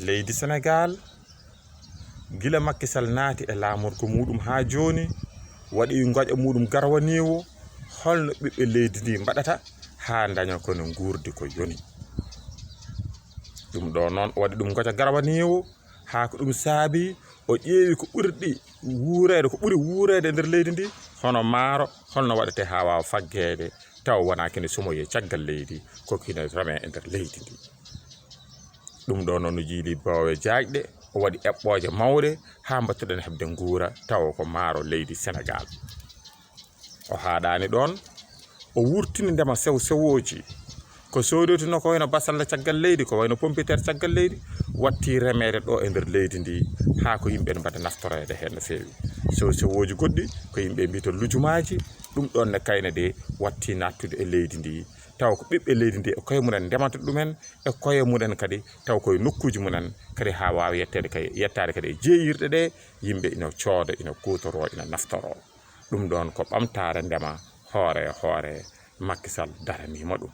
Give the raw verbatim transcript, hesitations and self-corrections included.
Leydi Senegaal, gila Macky Sall naati e laamorgo muuɗum haa jooni, waɗi ngoƴa muuɗum garwaniiwo, holno ɓiɓɓe leydi ndi mbaɗata haa ndaña ko no nguurdi ko yoni? Ɗum ɗo noon, o waɗi ɗum ngoƴa garwaniiwo, haa ko ɗum saabi o ƴeewi ko ɓurɗi wuureede, ko ɓuri wuureede e nder leydi ndi, hono maaro, holno waɗetee haa waawa faggeede taw wonaa kene sumoyee caggal leydi, ko kine remee e nder leydi ndi. Ɗum ɗo noon no jiili boowe jaajɗe, o waɗi eɓɓooje mawɗe haa mbattuɗen heɓde nguura tawa ko maaro leydi Senegaal. O haaɗaani ɗoon, o wurtini ndema sew sewooji. Ko soodoytenoo ko wayno basalla caggal leydi, ko wayno pompiteer caggal leydi, watti remeede ɗo e nder leydi ndi, haa ko yimɓe ene mbaɗa naftoroyde heen no feewi. Sew sewooji goɗɗi, ko yimɓe mbiyata lujumaaji, ɗum ɗoon ne kayne de watti naattude e leydi ndi. Tawa ko ɓiɓɓe leydi ndi e koye mumen ndemata ɗumen, e koye mumen kadi, tawa koye nokkuuji mumen kadi, haa waawa yetteede kay, yettaade kadi e jeeyirɗe ɗe, yimɓe ina cooda, ina kuutoroo, ina naftoroo. Ɗum ɗoon ko ɓamtaare ndema hoore e hoore Macky Sall daraniima ɗum.